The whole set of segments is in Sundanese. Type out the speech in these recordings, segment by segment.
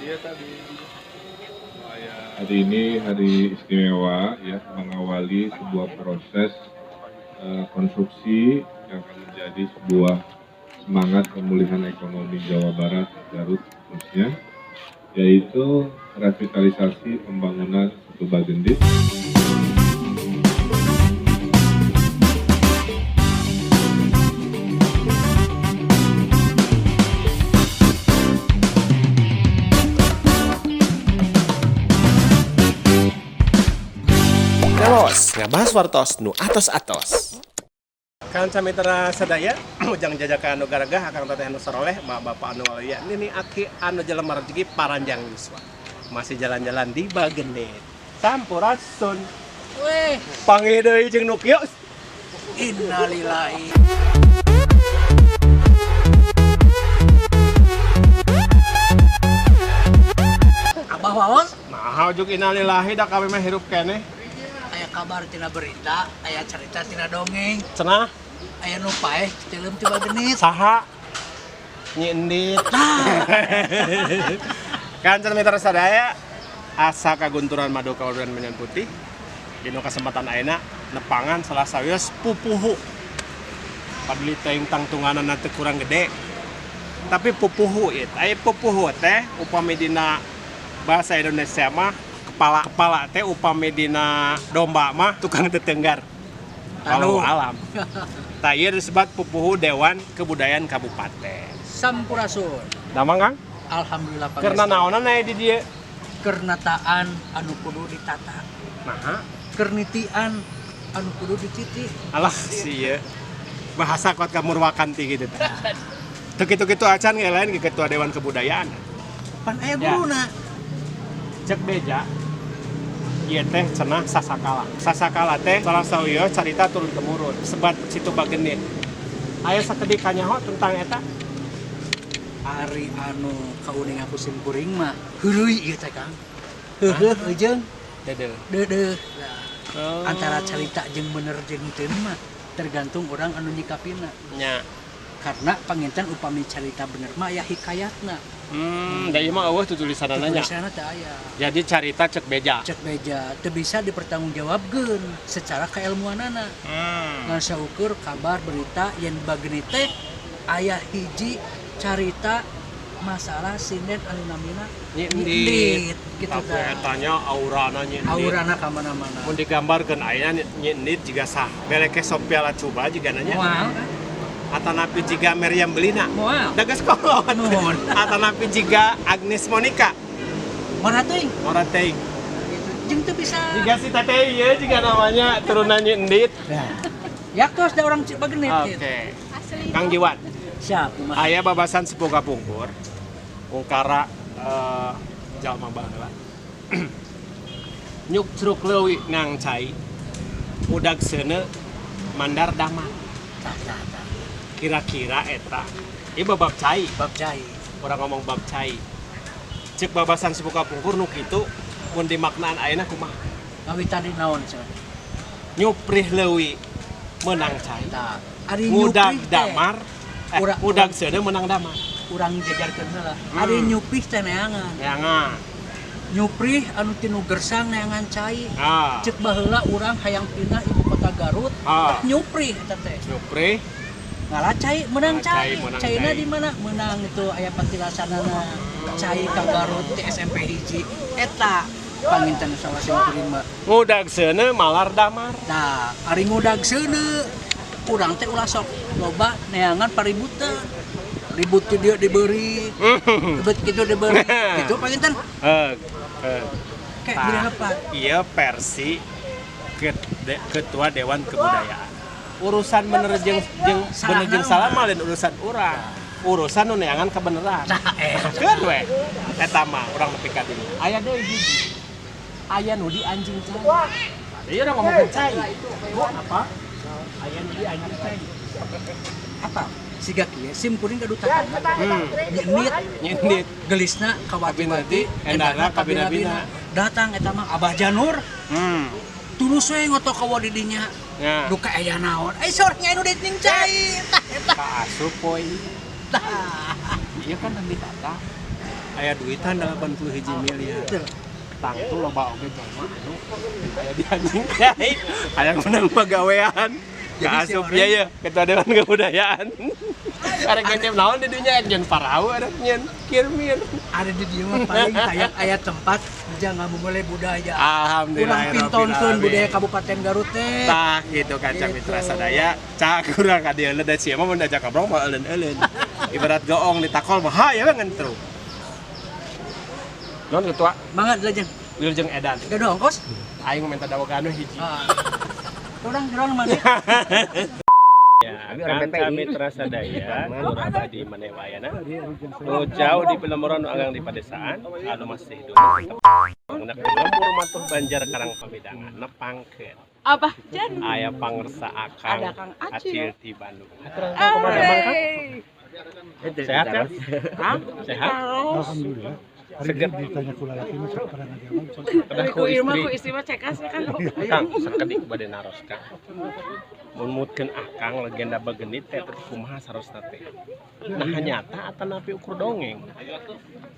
Hari ini hari istimewa ya, mengawali sebuah proses konstruksi yang akan menjadi sebuah semangat pemulihan ekonomi Jawa Barat, Garut khususnya, yaitu revitalisasi pembangunan Situ Bagendit. Ngawas, ngabahas wartos nu atos-atos. Kanca mitra sadaya, ujang jajaka anu garagah, akang teteh anu saroleh, bapak anu waluya, nini aki anu jelema rezeki paranjang yuswa. Masih jalan-jalan di Bagendit. Sampurasun. Weh, Panggih deui jeung nu kieu. Innalillahi. Abah Wawan, Nah, juk innalillahi da kami mah hirup keneh. Aya kabar tina berita, aya cerita tina dongeng, Cenah aya nu paeh teuleum ti Bagendit. Saha? Nyi Endit. Kanca mitra sadaya, asa kagunturan madu kauduran menyan putih. Dina kesempatan ayeuna nepangan salah sawios pupuhu. Paduli teuing tangtunganana teu kurang gede. Tapi pupuhu ieu, aya pupuhu teh upami dina bahasa Indonesia mah kepala kepala teh, upami dina domba mah tukang tetenggar. Kalau Anu. Alam. Tah, ieu disebut pupuhu Dewan Kebudayaan Kabupaten. Sampurasun. Damang, Kang? Alhamdulillah Karena pangestu. Naonan aya di dieu? Kernataan anu kudu ditata. Nah, Kernitian anu kudu dititi. Alah sih ya. Bahasa kuat kamurwakanti gitu. Teu kitu-kitu acan ge lain ge ketua Dewan Kebudayaan. Pan aya Ya. guruna. Cek beja. Ieu teh cenah sasakala. Sasakala teh salah sawios carita turun temurun. Sebat Situ Bagendit. Aya sakedik kanyaho tentang eta? Ari anu kauning aku sim kuring mah heureuy ieu teh, Kang. Heuheuh jeung Deudeuh. Deudeuh. Nah, Oh. antara carita jeung bener jeung teu mah tergantung orang anu nyikapina. Nya. Karena panginten upami carita bener mah aya hikayatna. Da ieu mah euweuh tulisanana nya. Tulisanna teh aya. Jadi carita cek beja. Cek beja teu bisa dipertanggungjawabkeun secara keilmuanana. Ngan saukur kabar berita yang Bagendit teh aya hiji carita masalah sinden anu namina Nyi Nyi Endit. Endit, gitu Tapi tah. Etanya aurana Nyi Endit. Aurana ka mana-mana. Mun digambarkeun ayeuna Nyi Endit jiga sah. Beleke Sophia Latjuba jiga nanya. Moal kan? Atanapi jiga Meriam Belina. Moal. Da geus kolot. Nuhun. Atanapi jiga Agnes Monica. Mora teuing. Mora teuing. Gitu. Jeung teu bisa. Jiga si teteh ieu jiga namanya turunan Nyi Endit. Nah. Ya tos da orang Bagendit Oke. gitu. Kang Jiwan, Siap, kumaha? Aya babasan sepuh kapungkur. Ungkara jalma baheula. Nyuk cruk leuwi nang cai. Udag seuneu mandar damar. Tah tah tah. Kira-kira eta. Ieu bab cai. Bab cai. Orang ngomong bab cai. Cek babasan sepuh kapungkur nu kitu mun dimaknaan ayeuna kumaha? Ngawitan di naon cenah? Nyuprih leuwi meunang cai. Tah, ari Ngudag nyuprih teh, damar ngudag seuneu meunang damar. Urang jajarkeun heula. Ari nyuprih teh neangan. Neangan. Nyuprih anu tinu gersang neangan cai. Ah. Cek baheula urang hayang pindah ibu kota Garut, Ah. tah nyuprih eta teh. Nyuprih Ngalah cai menang Ngalah cai, cai. meunang Caina cai. di mana? Menang itu aya patilasanana. Cai ka Garut ti SMP hiji. Eta panginten salah sim kuring mah. Ngudag seuneu malar damar. Nah, ari ngudag seuneu urang teh ulah sok loba neangan paributan. Ribut ti dieu diberi, ribut kitu diberi. Gitu panginten. Eh, eh. Kayak Tah, beri lepat. Iya versi Ketua Dewan Kebudayaan. Urusan bener jeung jeung Salah bener jeung naon? salah mah lain urusan urang. Urusan nu neangan kebenaran. Nah, eh. Keun we. Eta mah urang nepi ka dinya. Aya deui hiji. Aya nu di anjing cai. Iya udah ngomongin cai. Bu, apa? Aya nu di anjing cai. Apa? Siga kieu sim kuring gaduh tatangga. Nyendit, Nyindit. Gelisna kawati-wati, Endana kabina-bina. Datang eta mah Abah Janur, tulus we ngotok ka di dinya. Ya. Duka aya naon? Ai sornya anu deui ning cai. Tah eta. Kaasup poe. Tah. Iya kan nanti tata. Aya duitan 81 miliar. Tangtu loba oge jelema anu aya di anjing kiai hayang menang pagawean. Jadi asup ieu ya ketua dewan kebudayaan. Arek ngecep naon di dunya nyen parau arek nyen kirmir. Ada di dieu mah paling hayang aya tempat jangan memulai budaya. Alhamdulillah. Urang pintonkeun budaya Kabupaten Garut teh. Tah gitu kanca mitra sadaya, cak urang ka dieu da sia mah mun diajak ngobrol mah euleun-euleun. Ibarat goong ditakol mah ha ya ngentru. Non ketua. Mangga dilajeng. Wilujeng edan. Gaduh ongkos? Aing minta dawogan we hiji. Urang gerong mana? Ya, kanca mitra sadaya, nu rada di Manewayana, nu jauh di Pelemuran, nu agang di padesaan, anu masih hidup tetep lembur matuh Banjar Karang Pamidangan nepangkeun. Abah Jan. Aya pangersa Akang Ada Kang Acil. Acil di Bandung. Hatur nuhun kumaha damang Kang? Sehat kan? Sehat? Alhamdulillah. Seger. Ditanya ku lalaki mah sok pernah ngajawab. Kedah Ku istri, ku istri mah cekas ya kan. Kang, sakedik bade naros Kang. Mun mutkeun Akang legenda Bagendit teh teh kumaha sarosna teh. Nah nyata atanapi ukur dongeng.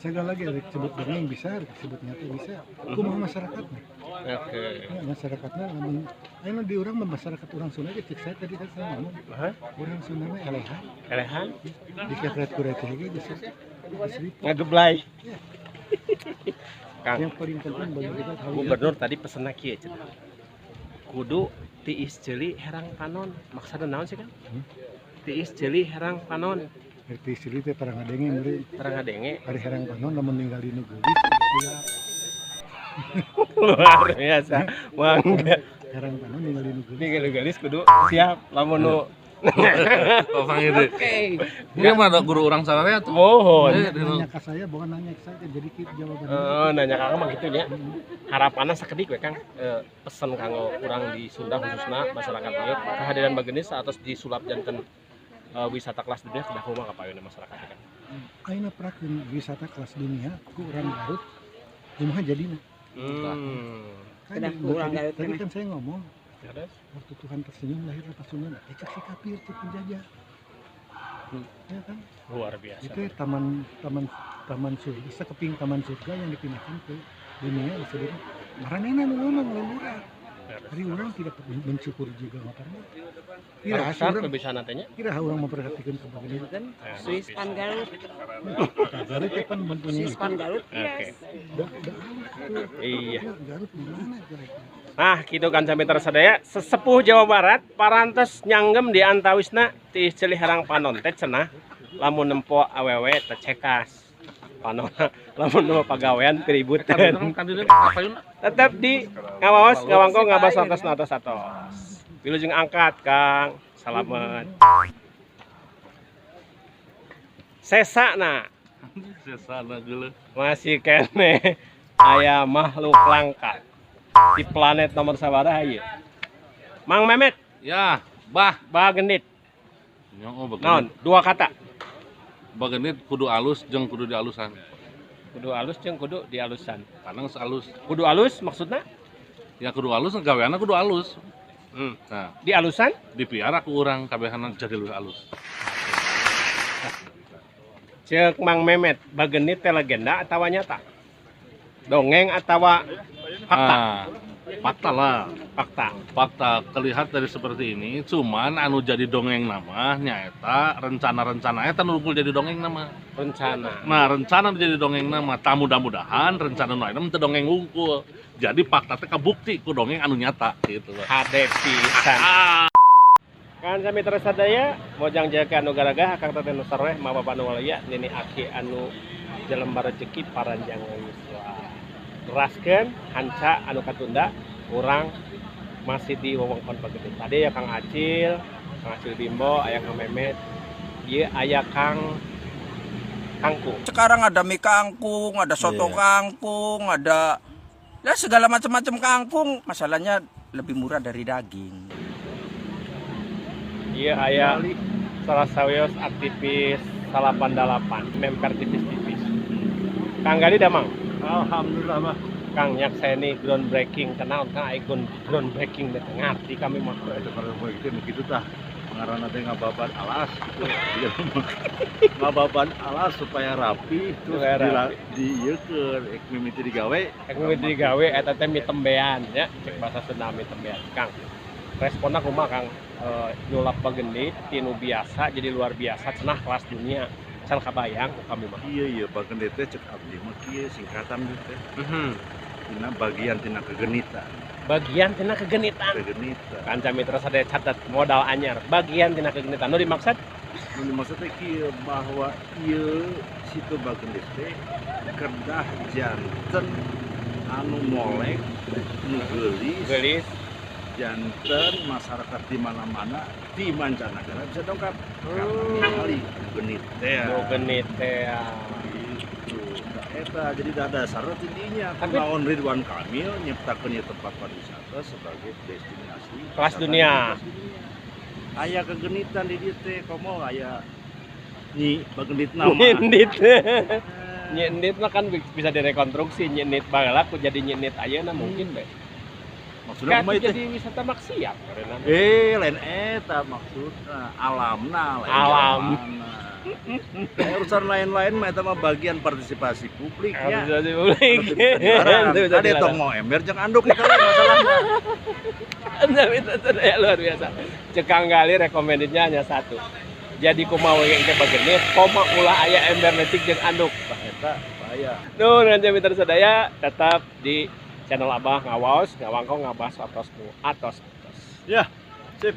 Segala lagi rek sebut dongeng bisa, rek sebut nyata bisa. Kumaha masyarakatna? Oke. Ya, masyarakatna lamun aya di urang mah masyarakat urang Sunda ge cek saya tadi kan saya ngomong. Hah? Urang Sunda mah elehan. Elehan? Dikepret ku receh ge geus. Ngageblay. Kang, yang paling penting bagi kita gubernur tadi pesenna kieu cenah. Kudu tiis ceuli herang panon. Maksudna naon sih Kang? Tiis ceuli herang panon. Tiis ceuli teh parang ngadenge meuri. Parang ngadenge. Ari herang panon lamun ninggali nu geulis siap. Luar biasa. Mangga. Herang panon ninggali nu geulis. Ninggali geulis kudu siap lamun nu Bapak ini. Dia mah ada guru orang sararea tuh. Mohon. Nanya ke saya, bukan nanya ke saya, jadi gitu jawabannya. Nanya ka mah gitu nya. Harapanna sakedik we Kang, pesen kanggo urang di Sunda khususna masyarakat ieu kehadiran Bagendit atos disulap janten wisata kelas dunia kedah kumaha kapayunna masyarakat kan. Ayeuna prakeun wisata kelas dunia ku urang Garut kumaha jadina? Kan Kedah ku urang Garut. Tadi kan saya ngomong. Waktu Tuhan tersenyum lahirlah Pasundan, cek si kafir, cek penjajah. Ya kan? Luar biasa. Itu taman surga, sekeping taman surga yang dipindahkan ke dunia disebutnya. Maranehna nu ngomong lain urang. Hari orang tidak mensyukur juga nggak pernah. Kira orang memperhatikan kebahagiaan. Swiss pan Garut. Garut ya pan mempunyai. Swiss pan Garut. Oke. Iya. Garut di mana jeleknya? Nah, gitu kan sampai tersadaya sesepuh Jawa Barat parantos nyanggem di antawisna tiis ceuli herang panon teh cenah lamun nempo awewe teh cekas panon lamun nempo pagawean keributan tetep di ngawaos ngawangkong ngabas atos atos atos wilujeng angkat Kang salamet sesana sesana geuleuh masih kene aya makhluk langka di planet nomor sabaraha ieu. Mang Memet. Ya, Bah, Bagendit. Nyo, Bagendit. Naon? Dua kata. Bagendit kudu alus jeung kudu dialusan. Kudu alus jeung kudu dialusan. Karena geus alus. Kudu alus maksudna? Ya kudu alus gaweanna kudu alus. Nah, dialusan? Dipiara ku urang kabehana jadi leuwih alus. Ceuk Mang Memet, Bagendit teh legenda atawa nyata? Dongeng atawa fakta? Ah, fakta lah. Fakta. Fakta terlihat dari seperti ini, cuman anu jadi dongeng nama nyaeta rencana-rencana eta nu jadi dongeng nama. Rencana. Nah, rencana jadi dongeng nama, ta mudah-mudahan rencana nu ayeuna teu dongeng wungkul. Jadi fakta teh kabukti ku dongeng anu nyata gitu. Hade pisan. Kan sami sadaya mojang jaga anu garagah akang teteh nu sarweh ma bapa nu walaya nini aki anu jelembar rezeki paranjangan yuswa. Teraskeun hanca anu katunda urang masih di wewengkon Bagendit. Tadi ya Kang Acil Bimbo, aya Kang Memet, ieu aya Kang Kangkung. Sekarang ada mie kangkung, ada soto kangkung, ada ya segala macam-macam kangkung. Masalahnya lebih murah dari daging. Iya aya salah sawios aktivis 88 memper tipis-tipis. Kang Gali damang. Alhamdulillah mah. Kang nyakseni groundbreaking, kenal Kang ikon groundbreaking teh ngarti kami mah. Itu groundbreaking begitu tah. Ngaranna teh ngababat alas gitu. Ngababat alas supaya rapi terus Supaya rapi. Di ieukeun ek mimiti digawe. Ek mimiti digawe eta teh mitembean ya, cek bahasa Sunda mitembean. Kang, responna kumaha, Kang? Nyulap Bagendit ti nu biasa jadi luar biasa cenah kelas dunia. Can kabayang ku kami mah. Iya iya, Bagendit teh cek abdi mah kieu singkatan teh. Tina bagian tina kegenitan. Bagian tina kegenitan. Kegenitan. Kanca mitra sadaya catat modal anyar. Bagian tina kegenitan. Nu dimaksud? Nu dimaksud teh kieu bahwa ieu Situ Bagendit teh kedah janten anu molek, nu geulis. Geulis. Janten masyarakat di mana-mana di mancanegara bisa dongkap karena ningali genit teh. Nu genit teh. Gitu. Nah, eta jadi dah dasarnya tidinya. Tapi naon Ridwan Kamil nyiptakeun ieu tempat pariwisata sebagai destinasi kelas wisata dunia. Kelas dunia. Aya kegenitan di dieu teh, komo aya Nyi Bagendit nama. Nyendit. Nyendit mah kan bisa direkonstruksi, nyendit baheula ku jadi nyendit ayeuna mungkin be. Maksudnya Kan kumaha itu? jadi wisata maksiat karena Eh, lain eta maksudna, alamna lain Alam. jalanna. Urusan lain-lain mah eta mah bagian partisipasi publik ya. Partisipasi publik. Anu teu bisa dilarang. Teu bisa Kade dilarang. tong mau ember jeung anduk eta lain masalahna. Tapi itu ya luar biasa. Cek Kang Gali recommendednya hanya satu. Jadi kumaha we engke Bagendit, koma ulah aya ember letik jeung anduk. Tah eta bahaya. Nuh, nanti mitra sadaya tetap di channel Abah ngawaos, ngawangkong, ngabahas atos nu atos atos. Ya, sip.